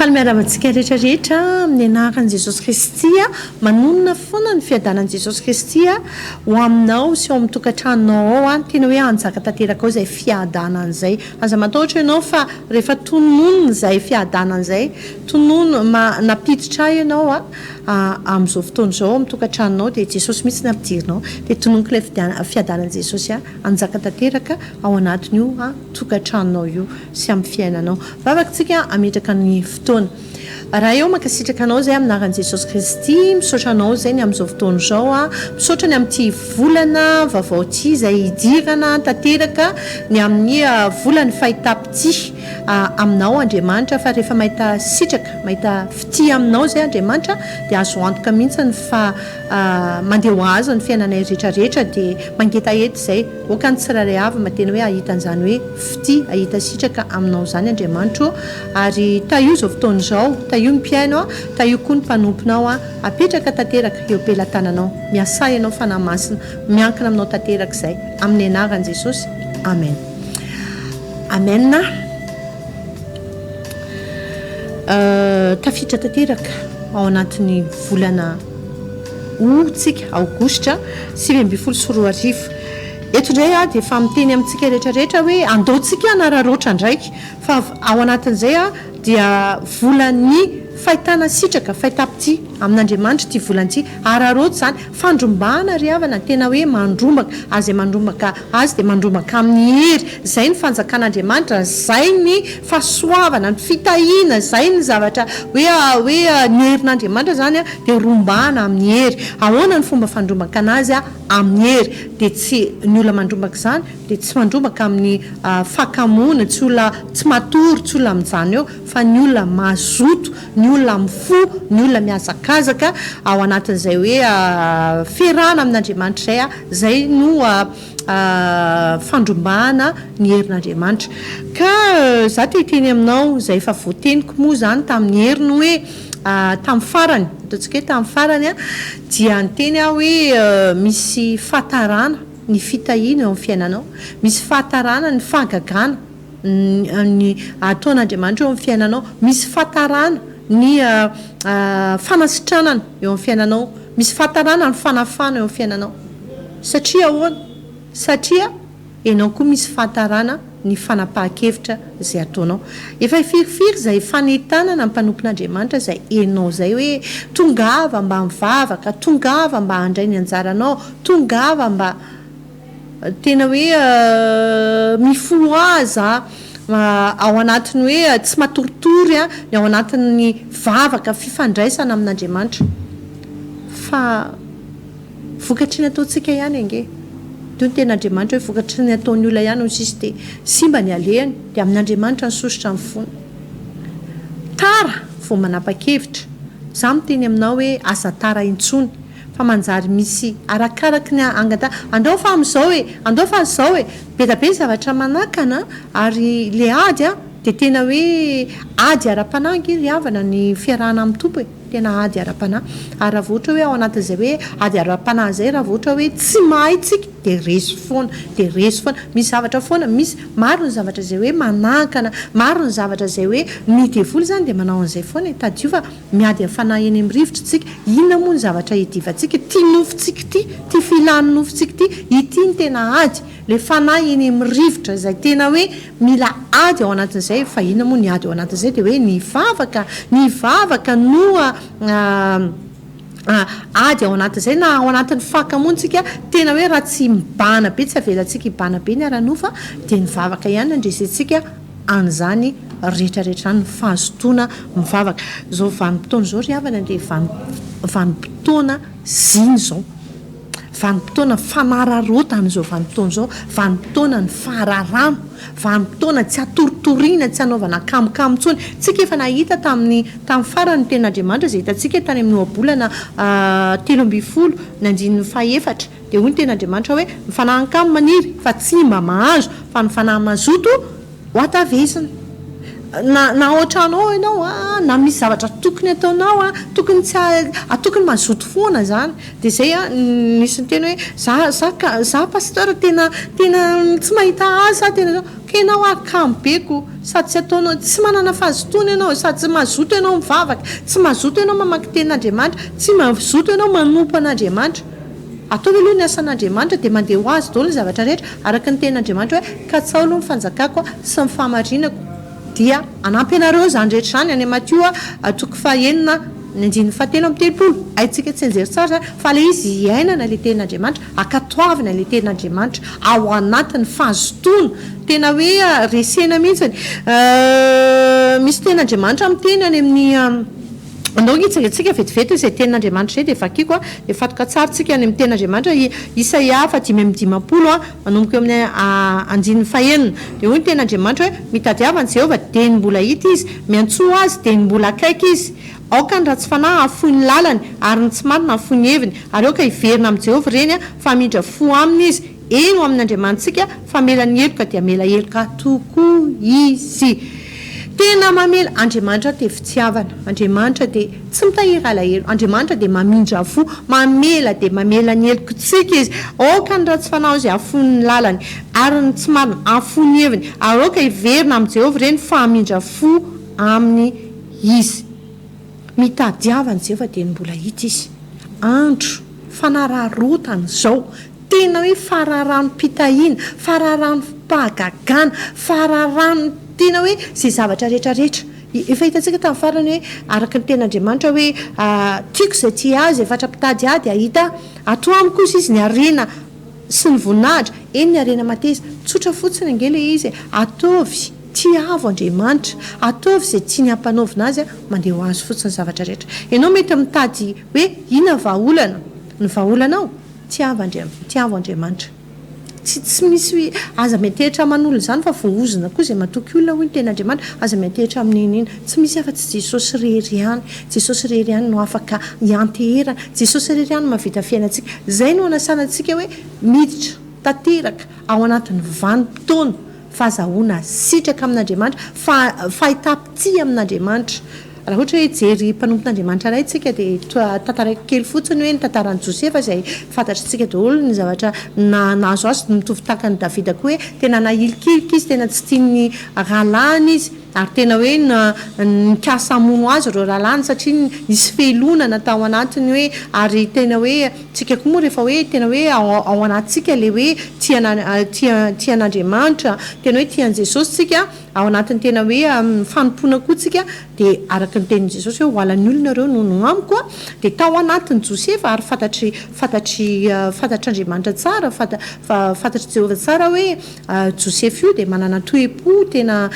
Faly miarahaba antsika rehetra rehetra amin'ny anaran'i Jesosy Kristy aho. Manonona foana ny fiadanan'i Jesosy Kristy ho aminao sy ao amin'ny tokantranonao ao aho. Tena hoe hanjaka tanteraka ao izay fiadanana izay. Aza matahotra ianao fa rehefa tononina izay fiadanana izay, tononina, nampiditra ahy ianao amin'izao fotoana izao ao amin'ny tokantranonao dia Jesosy mihitsy no ampidirinao. Dia tononiko ilay fiadanan'i Jesosy hanjaka tanteraka ao anatin'io tokantranonao io sy amin'ny fiainanao. Vavaka tsika hametraka ny fotoana. Ray ô mankasitraka anao izay amin'ny anaran'i Jesosy Kristy, misaotra anao izay ny amin'izao fotoana izao a, misaotra ny amin'ity volana vaovao ity izay hidirana tanteraka ny amin'ny volan'ny fahitam-pitia aminao Andriamanitra fa rehefa mahita sitraka, mahita fitia aminao izay Andriamanitra dia azo antoka mihitsy fa mandeha ho azy ny fiainanay rehetra rehetra dia mangetaheta izay. Aoka ny tsirairay avy mba tena hoe hahita an'izany hoe fitia, hahita sitraka aminao izany Andriamanitra ô, ary tahio izao fotoana izao, tahio ny mpihaino a, tahio koa ny mpanomponao a, apetraka tanteraka eo am-pelatananao, miasà Ianao Fanahy Masina, miankina aminao tanteraka izay, amin'ny anaran'i Jesosy, Amen. Amen. Tafiditra tanteraka ao anatin'ny volana. O tsika, aogositra 2019. Eto indray aho dia efa miteny amintsika rehetra rehetra hoe andao tsika hanararaotra ndraiky fa ao anatin'izay aho dia volan'ny fahitana sitraka, fahitam-pitia amin'Andriamanitra ity volana ity. Araraoty izany. Fandrombahana ry havana, tena hoe mandrombaka. Ary izay mandrombaka azy dia mandrombaka amin'ny hery. Izay ny fanjakan'Andriamanitra, izay ny fahasoavana, ny fitahiana, izay ny zavatra hoe hoe ny herin'Andriamanitra izany dia rombahana amin'ny hery. Ahoana ny fomba fandrombaka anazy amin'ny hery? Dia tsy, ny olona mandrombaka izany dia tsy mandrombaka amin'ny fakamoana, tsy olona tsy matory, tsy olona mijanona eo, fa ny olona mazoto, ny olona mifoha, ny olona mihazakazaka ao anatin'izay hoe fiarahana amin'Andriamanitra izay, izay no fandrombahana ny herin'Andriamanitra. Ka za te hiteny aminao izay efa voateniko moa izany tamin'ny heriny hoe tamin'ny farany, ataontsika hoe tamin'ny farany dia niteny aho hoe misy fahatarana ny fitahiana eo amin'ny fiainanao, misy fahatarana ny fahagagana ny ataon'Andriamanitra eo amin'ny fiainanao, misy fahatarana ny fanasitranana eo amin'ny fiainanao, misy fahatarana ny fanafahana eo amin'ny fiainanao. Satria ahoana? Satria ianao koa misy fahatarana ny fanapahan-kevitra izay ataonao. Efa firifiry izay fanentanana ny mpanompon'Andriamanitra izay henonao izay hoe tongava mba mivavaka, tongava mba handray ny anjaranao, tongava mba tena hoe mifohaza ao anatin'ny hoe tsy matoritory ny ao anatin'ny vavaka fifandraisana amin'Andriamanitra. Fa Vokatry ny ataontsika ihany ange. Toy ny tenin'Andriamanitra hoe vokatry ny ataon'ny olona ihany hoy sisa dia simba ny alehany dia amin'Andriamanitra ny sosotra ny fony. Tara vao manapa-kevitra. Za miteny aminao hoe aza tara intsony fa manjary misy arakaraky ny angata andao fa amin'izao e! Andao fa izao e! Be da be ny zavatra manakana ary le ady an dia tena hoe ady ara-panahy ange ry havana ny fiarahana amin'ny Tompo e! Tena ady ara-panahy. Ary raha vao ohatra hoe ao anatin'izay hoe ady ara-panahy izay, raha vao ohatra hoe tsy mahay tsika dia resy foana, dia resy foana. Misy zavatra foana, misy, maro ny zavatra izay hoe manakana, maro ny zavatra izay hoe, ny devoly izany dia manao an'izay foana e. Tadidio fa miady amin'ny fanahy eny amin'ny rivotra tsika. Inona moa ny zavatra iadivantsika? Ity nofontsika ity, ity filan'ny nofontsika ity, ity no tena ady. Ilay fanahy eny amin'ny rivotra izay tena hoe mila ady ao anatin'izay, fa inona moa ny ady ao anatin'izay dia hoe ny vavaka, ny vavaka no ady ao anatin'izay na ao anatin'ny fakamontsika, tena hoe raha tsy mibahana be, tsy avelantsika hibahana be ny ara-nofo dia ny vavaka ihany no andresentsika an'izany rehetra rehetra izany, ny fahazotoana mivavaka. Izao vanim-potoana izao ry havana dia vanim-potoana zina izao. Vanim-potoana fanararaotana izao vanim-potoana izao, vanim-potoana ny fararano, vanim-potoana tsy atoritoriana, tsy anaovana kamokamo intsony. Tsika efa nahita tamin'ny tamin'ny farany ny tenin'Andriamanitra izay hitantsika tany amin'ny ohabolana 13 ny andininy fahefatra dia hoy ny tenin'Andriamanitra hoe ny fanahin'ny kamo maniry fa tsy mba mahazo fa ny fanahy mazoto ho hatavezina. Na na ao an-trano ao ianao a, na misy zavatra tokony ataonao a, tokony tsy a, tokony mazoto foana izany. Dia izay a, nisy niteny hoe za za ka za pasteur tena tena tsy mahita asa aho tena zao, ka ianao ary kamo be ko, sady tsy ataonao, tsy manana fahazotoana ianao, sady tsy mazoto ianao mivavaka, tsy mazoto ianao mamaky tenin'Andriamanitra, tsy mazoto ianao manompo an'Andriamanitra. Ataovy aloha ny asan'Andriamanitra dia mandeha ho azy daholo ny zavatra rehetra, araka ny tenin'Andriamanitra hoe, Katsaho aloha ny fanjakako sy ny fahamarinako, dia hanampy anareo izany rehetra izany, any Matio toko fahenina ny andininy fahatelo amby telopolo. Haintsika tsianjery tsara izany, fa ilay izy iainana ilay tenin'Andriamanitra, ankatoavina ilay tenin'Andriamanitra ao anatin'ny fahazotoana, tena hoe resena mihitsy. Misy tenin'Andriamanitra miteny any amin'ny. Andao hitsanga-tsika vetivety izay tenin'Andriamanitra izay dia vakiko dia fatoka tsara tsika any amin'ny tenin'Andriamanitra i Isaia faha-55 manomboka eo amin'ny andininy fahenina. Dia hoy ny tenin'Andriamanitra hoe, Mitadiava an'i Jehovah dieny mbola hita izy, miantsoa azy dieny mbola akaiky izy. Aoka ny ratsy fanahy hahafoy ny lalany ary ny tsy marina hahafoy ny heviny, ary aoka hiverina amin'i Jehovah ireny fa hamindra fo aminy izy, eny ho amin'Andriamanitsika fa hamela ny heloka dia hamela heloka tokoa izy. Tena mamela, Andriamanitra dia fitiavana, Andriamanitra dia tsy mitahiry alahelo, Andriamanitra dia mamindra fo, mamela dia mamela ny helokintsika Izy. Aoka ny ratsy fanahy izay hahafoy ny lalany, ary ny tsy marina hahafoy ny heviny, ary aoka hiverina amin'i Jehovah ireny fa hamindra fo aminy Izy. Mitadiava an'i Jehovah dia ny mbola hita Izy. Andro fanararaotana izao, Tena hoe fararanom-pitahiana, fararanom-pahagagana, fararano tena hoe izay zavatra rehetra rehetra. Efa hitantsika tamin'ny farany hoe araka ny tenin'Andriamanitra hoe tiako izay tia ahy, izay fatra-pitady ahy dia hahita ahy. Ato amiko kosa izy ny harena sy ny voninahitra, eny ny harena mateza. Tsotra fotsiny ange ilay izy e. Ataovy, tiavo Andriamanitra, ataovy izay tiany hampanaovina azy, mandeha ho azy fotsiny ny zavatra rehetra. Ianao mety mitady hoe inona ny vahaolana? Ny vahaolanao? Tiavo Andriam, tiavo Andriamanitra. Tsy, tsy misy, aza miantehitra aman'olona izany fa voaozona koa izay matoky olona hoy ny tenin'Andriamanitra, aza miantehitra amin'inona inona. Tsy misy afa-tsy Jesosy irery ihany. Jesosy irery ihany no afaka ianteherana. Jesosy irery ihany no mahavita ny fiainantsika. Izay no anasana antsika hoe miditra tanteraka ao anatin'ny vanim-potoana fahazahoana sitraka amin'Andriamanitra, fa, fahitam-pitia amin'Andriamanitra. Raha ohatra hoe hijery mpanompon'Andriamanitra iray isika dia toa tantaraiko kely fotsiny hoe ny tantaran'i Josefa izay fantatr'tsika daholo ny zavatra nahazo azy, mitovy tahaka an'i Davida koa hoe tena nahilikilika izy, tena tsy tian'ny rahalahiny izy ary tena hoe nikasa hamono azy ireo rahalahiny satria nisy feilonana tao anatiny hoe ary tena hoe tsika koa moa rehefa hoe tena hoe ao anatintsika ilay hoe tia tia an'Andriamanitra, tena hoe tia an'i Jesosy tsika. Ao anatin'ny tena hoe fanompoana koa tsika dia araka ny tenin'i Jesosy hoe ho halan'ny olona ireo noho ny amiko a, dia tao anatin'i Josefa ary fantatry fantatry fantatr'Andriamanitra tsara fanta fantatr'i Jehovah tsara hoe Josefa io dia manana toe-po tena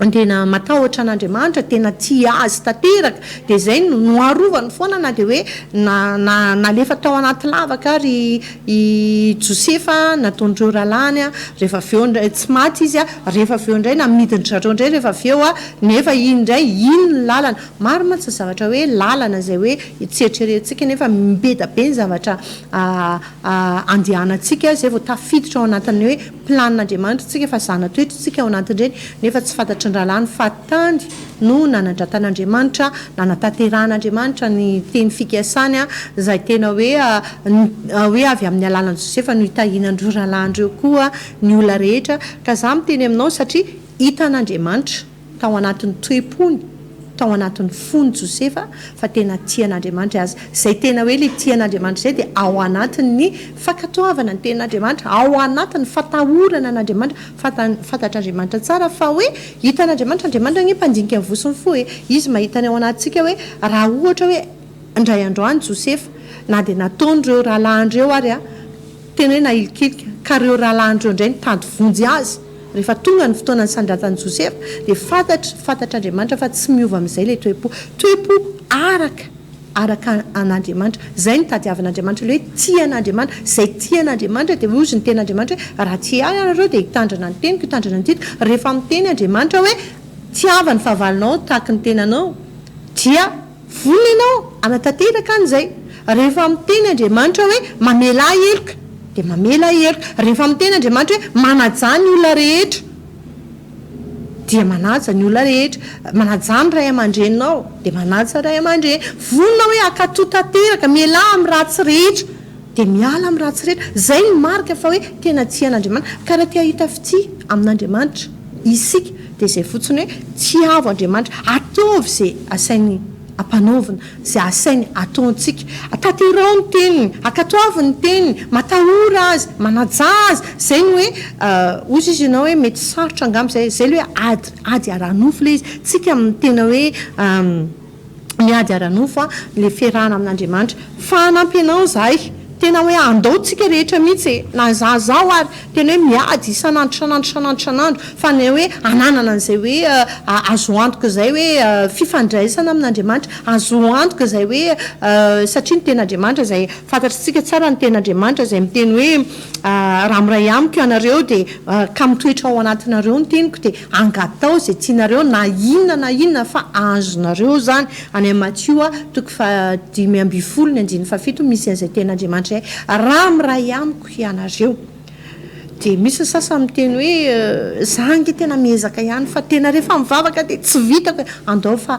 tena matahotra an'Andriamanitra, tena tia azy tanteraka, dia izay no noarovany foana na dia hoe na na nalefa tao anaty lavaka ary I Josefa nataon'ireo rahalahiny rehefa avy eo indray tsy maty izy rehefa avy eo indray namidin-dry zareo indray rehefa avy eo nefa iny indray iny ny lalana. Maro mantsy ny zavatra hoe lalana izay hoe tsy eritreretintsika nefa be da be ny zavatra andehanantsika izay vao tafiditra ao anatin'ny hoe planin'Andriamanitra isika fa zana-toetra isika ao anatin'ireny nefa tsy fantatry ny rahalahiny fa tany no nanandratan'Andriamanitra, nanatanterahan'Andriamanitra ny teny fikasany, izay tena hoe hoe avy amin'ny alalan'i Josefa no hitahianan'ireo rahalahiny ireo koa ny olona rehetra. Ka izaho miteny aminao satria hitan'Andriamanitra tao anatin'ny toe-pony, tao anatin'ny fon'i Josefa fa tena tia an'Andriamanitra izy. Izay tena hoe ilay tia an'Andriamanitra izay dia ao anatin'ny fankatoavana ny tenin'Andriamanitra, ao anatin'ny fatahorana an'Andriamanitra, Fantatr'Andriamanitra tsara fa hoe hitan'Andriamanitra, Andriamanitra anie mpandinika ny voa sy ny fo e, Izy mahita ny ao anatintsika hoe raha ohatra hoe indray andro any Josefa na dia nataon'ireo rahalahiny ireo ary tena hoe nahilikilika ka ireo rahalahiny ireo indray nitady vonjy azy rehefa tonga ny fotoana nisandratan'i Josefa dia fantatry fantatr'Andriamanitra fa tsy miova amin'izay ilay toe-po, toe-po araka araka an'Andriamanitra. Izay no tadiavin'Andriamanitra, ilay hoe tia an'Andriamanitra. Izay tia an'Andriamanitra dia hozy ny tenin'Andriamanitra hoe, raha tia ahy ianareo dia hitandrina ny teniko, hitandrina ny didiko. Rehefa miteny Andriamanitra hoe, tiava ny fahavalonao tahaky ny tenanao, dia vonona ianao hanatanteraka an'izay. Rehefa miteny Andriamanitra hoe, mamelà heloka, dia mamela heloka. Rehefa miteny Andriamanitra hoe, manajà ny olona rehetra. Dia manaja ny olona rehetra, manajà ny ray aman-dreninao, dia manaja ray aman-dreny. Vonona hoe hankatò tanteraka, mialà amin'ny ratsy rehetra, dia miala amin'ny ratsy rehetra. Izay no marika fa hoe tena tia an'Andriamanitra. Ka raha te hahita fitia amin'Andriamanitra isika, dia izay fotsiny hoe tiavo Andriamanitra, ataovy izay asainy ampanaovina, izay asainy ataontsika. Tanteraho ny teniny, ankatoavy ny teniny, matahora azy, manajà azy. Izay no hoe, hozy izy ianao hoe mety sarotra angamba izay, izay ilay hoe ady, ady ara-nofo ilay izy. Tsika amin'ny tena hoe miady ara-nofo ilay fiarahana amin'Andriamanitra. Fa hanampy anao izahay. Tena hoe andao tsika rehetra mihitsy e! Na za zao ary tena hoe miady isan'andro isan'andro isan'andro isan'andro fa ny hoe ananana an'izay hoe azo antoka izay hoe fifandraisana amin'Andriamanitra, azo antoka izay hoe satria ny tenin'Andriamanitra izay fantatr'tsika tsara ny tenin'Andriamanitra izay miteny hoe raha miray amiko ianareo dia ka mitoetra ao anatinareo ny teniko dia angataho izay tianareo na inona na inona fa azonareo izany. Any amin'ny Matio toko faha-15 ny andininy fahafito misy an'izay tenin'Andriamanitra izay, Raha miray amiko hianareo. Dia misy ny sasany miteny hoe, za ange tena miezaka ihany fa tena rehefa mivavaka dia tsy vitako e! Andao fa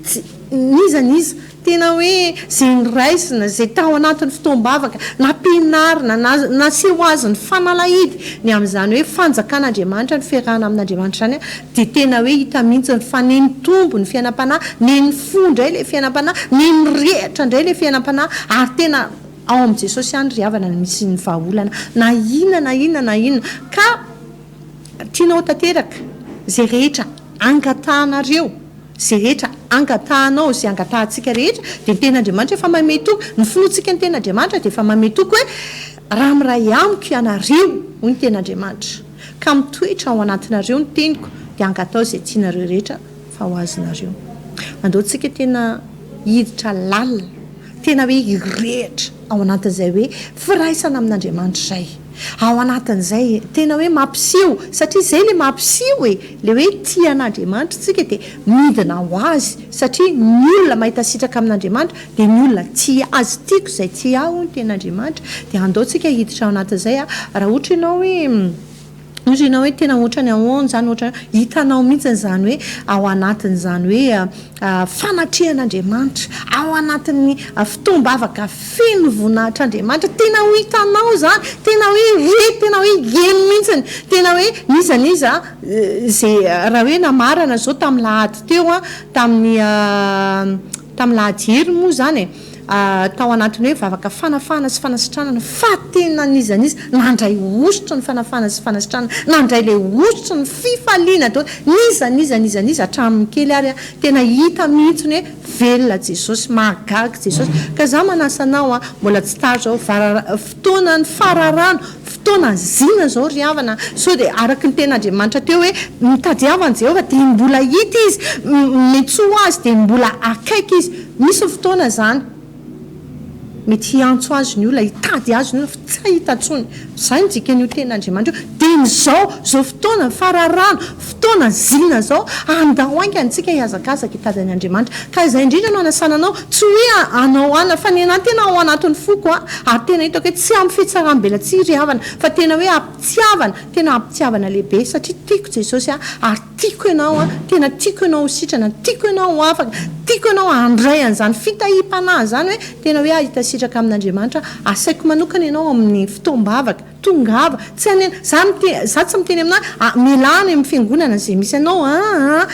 tsy, n'iza n'iza, tena hoe izay noraisina, izay tao anatin'ny fotoam-bavaka, nampianarina, naseho azy ny fanalahidy ny amin'izany hoe fanjakan'Andriamanitra, ny fiarahana amin'Andriamanitra izany Dia tena hoe hita mihitsy fa ne nitombo ny fiainam-panahy, ne nifoha indray ilay fiainam-panahy, ne nirehitra indray ilay fiainam-panahy, ary tena ao amin'i Jesosy ihany ry havana no misy ny vahaolana na inona na inona na inona. Ka tianao ho tanteraka izay rehetra angatahanareo, izay rehetra angatahanao, izay angatahantsika rehetra, dia ny tenin'Andriamanitra efa manome toky, ny finoantsika ny tenin'Andriamanitra dia efa manome toky hoe raha miray amiko ianareo, hoy ny tenin'Andriamanitra. Ka mitoetra ao anatinareo ny teniko dia angatao izay tianareo rehetra fa ho azonareo. Andao tsika tena hiditra lalina, tena hoe hirehitra ao anatin'izay hoe firaisana amin'Andriamanitra izay. Ao anatin'izay tena hoe mampiseho, satria izay ilay mampiseho e, ilay hoe tia an'Andriamanitra tsika dia midina ho azy, satria ny olona mahita sitraka amin'Andriamanitra dia ny olona tia azy, tiako izay tia ahy hoy ny tenin'Andriamanitra, dia andao tsika hiditra ao anatin'izay a, raha ohatra ianao hoe, ohatra ianao hoe tena ohatrany ahoana izany, ohatra hitanao mihitsy izany hoe ao anatin'izany hoe fanatrehan'Andriamanitra, ao anatin'ny fotoam-bavaka feno voninahitr'Andriamanitra, tena ho hitanao izany, tena hoe re, tena hoe heno mihitsy, tena hoe n'iza n'iza izay raha hoe namarana izao tamin'ny lahady teo an, tamin'ny Tamin'ny lahady heriny moa izany e, tao anatin'ny hoe vavaka fanafahana sy fanasitranana fa tena n'iza n'iza nandray hosotry ny fanafahana sy fanasitranana, nandray ilay hosotry ny fifaliana daholo, n'iza n'iza n'iza n'iza hatramin'ny kely ary tena hita mihitsy ny hoe velona Jesosy, mahagaga Jesosy. Ka za manasa anao an, mbola tsy tara izao, varara, fotoanan'ny fararano, Fotoana zina zao ry havana sao dia araka ny tenin'Andriamanitra teo hoe mitadiava an'i Jehovah dia mbola hita izy, miantsoa azy dia mbola akaiky izy. Misy ny fotoana izany mety hiantso azy ny olona, hitady azy ny olona fa tsy hahita intsony. Izay no dikan'io tenin'Andriamanitra io. Dia izao, izao fotoana fararano, fotoana zina izao, andao haingana isika hihazakazaka hitady an' Andriamanitra. Ka izay indrindra no anasana anao, tsy hoe hanao anona, fa ny anah tena ao anatin'ny foko an, ary tena hitako hoe tsy amin'ny fihatsaram-belatsihy ry havana, fa tena hoe am-pitiavana, tena am-pitiavana lehibe, satria tiako Jesosy an, ary tiako ianao an, tena tiako ianao ho sitrana, tiako ianao ho afaka, tiako ianao handray an'izany fitahiam-panahy izany hoe tena hoe hahita sitraka amin'Andriamanitra, asaiko manokana ianao amin'ny fotoam-bavaka. Tongava, tsy any, za mite, za tsy miteny aminao hoe ah mialà any amin'ny fiangonana izay misy anao aa,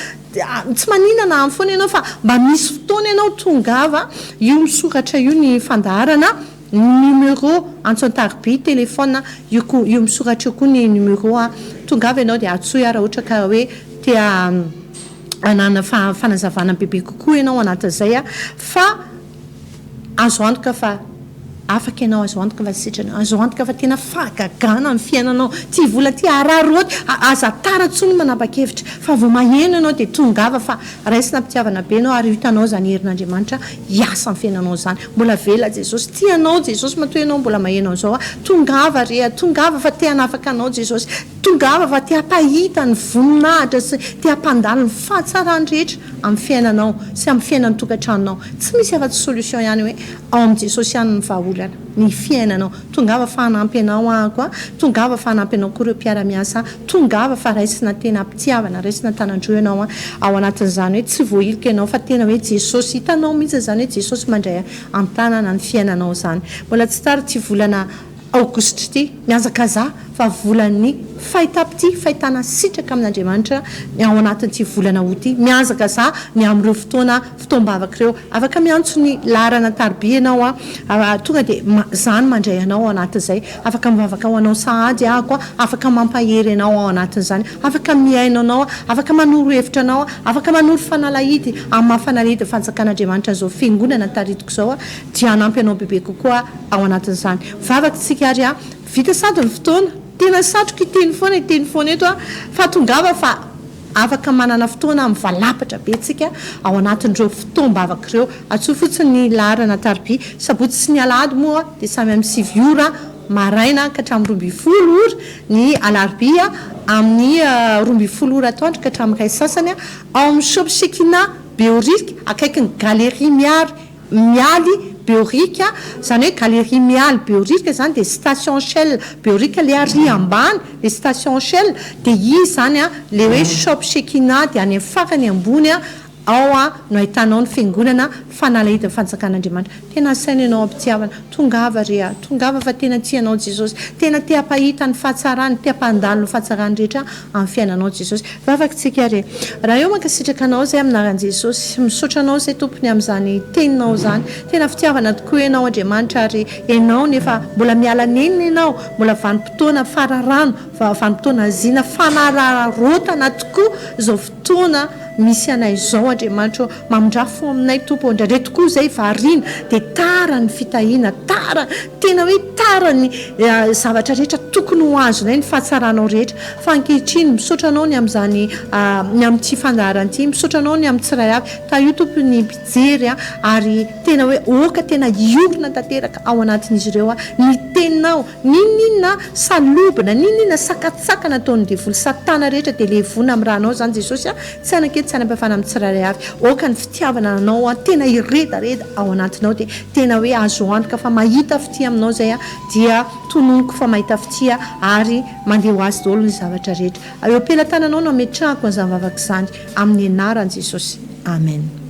tsy maninona na any foana ianao fa mba misy fotoana ianao tongava, io misoratra io ny fandaharana, ny numéro antso an-tariby, téléphone, io koa, io misoratra io koa ny numéro a, tongava ianao dia antsoy aho raha ohatra ka hoe te hanana fanazavana bebe kokoa ianao anatin'izay a, fa. Azo antoka fa afaka ianao, azo antoka fa sitrana, azo antoka fa tena fahagagana ny fiainanao. Ty vola ty araraoty, aza tara intsony manapa-kevitra fa vao maheno ianao dia tongava fa raisina am-pitiavana be ianao ary ho hitanao izany herin'Andriamanitra hiasa amin'ny fiainanao izany. Mbola velona Jesosy, tia anao Jesosy matoa ianao mbola maheno an'izao. Tongava re a, tongava fa te hanafaka anao Jesosy. Tongava fa te hampahita ny voninahitra sy te hampandalo ny fahatsarany rehetra amin'ny fiainanao sy amin'ny fiainan'ny tokantranonao. Tsy misy afa-tsy solution ihany hoe ao amin'i Jesosy ihany ny vahaolana, ny fiainanao. Tongava fa hanampy anao ahako a, tongava fa hanampy anao koa ireo mpiara-miasa a, tongava fa raisina tena am-pitiavana, raisina an-tanan-droa ianao a, ao anatin'izany hoe tsy voahilika ianao fa tena hoe Jesosy, hitanao mihitsy izany hoe Jesosy mandray an-tanana ny fiainanao izany. Mbola tsy tara ity volana aogositra ity, mihazakazaha fa volan'ny fahitam-pitia, fahitana sitraka amin'Andriamanitra ny ao anatin'ity volana août ity. Mihazakazaha ny amin'ireo fotoana fotoam-bavaka ireo. Afaka miantso ny laharana tarobia ianao an, tonga dia za no mandray anao ao anatin'izay. Afaka mivavaka ho anao sahady aho koa, afaka mampahery anao ao anatin'izany, afaka mihaino anao aho, afaka manoro hevitra anao aho, afaka manoro fanalahidy amin'ny maha fanalahidy ny fanjakan'Andriamanitra an'izao fiangonana taritiko izao aho, dia hanampy anao bebe kokoa ao anatin'izany. Vavaka isika ary an, vita sady ny fotoana, tena satriko hiteny foana hiteny foana eto aho, fa tongava fa afaka manana fotoana mivalapatra be tsika ao anatin'ireo fotoam-bavaka ireo. Antsoy fotsiny ny laharana tarobia. Sabotsy sy ny alahady moa dia samy amin'ny 9 ora maraina ka hatramin'ny 12 ora, ny alarobia amin'ny 12 ora atoandro ka hatramin'ny iray sasany ao amin'ny Shop Shekinah Behoririka akaikin'ny Galerie Miary Mialy Behoririka, izany hoe Galerie Mialy Behoririka izany dia station Shell Behoririka ilay ary ambany ilay station Shell dia izy izany an ilay hoe shop Shekinah dia any amin'ny farany ambony ao no ahitanao ny fiangonana fanalahidin'ny fanjakan'Andriamanitra. Tena asaina ianao am-pitiavana, tongava re a, tongava fa tena tia anao Jesosy, tena te hampahita ny fahatsarany, te hampandalo ny fahatsarany rehetra amin'ny fiainanao Jesosy. Vavaka tsika re. Ray ô mankasitraka anao zay amin'ny anaran'i Jesosy. Misaotra anao zay Tompony amin'izany teninao izany. Tena fitiavana tokoa ianao Andriamanitra ary ianao nefa mbola miala nenina ianao, mbola vanim-potoana fararano, vanim-potoana zina fanararaotana tokoa izao fotoana misy anay izao Andriamanitra ô. Mamindrà fo aminay Tompo ô. Indraindray tokoa izay variana dia tara ny fitahiana, tara, tena hoe tara ny zavatra rehetra tokony ho azonay, ny fahatsaranao rehetra. Fa ankehitriny, misaotra Anao ny amin'izany, ny amin'ity fandaharana ity, misaotra Anao ny amin'ny tsiray avy. Tahio Tompo ny mpijery ary tena hoe aoka tena hiorina tanteraka ao anatin'izy ireo ny Teninao. N'inon'inona salobona, n'inon'inona sakantsakana ataon'ny devoly, satana rehetra dia levona amin'ny rànao izany Jesosy a, tsy hanan-kery tsy hanam-pahefana amin'ny tsirairay avy. Aoka ny fitiavana anao tena hiredareda ao anatinao dia tena hoe azo antoka fa mahita fitia aminao izay a, dia tononiko fa mahita fitia ary mandeha ho azy daholo ny zavatra rehetra. Eo am-pelatananao no ametrahako an'izany vavaka izany amin'ny anaran'i Jesosy. Amen.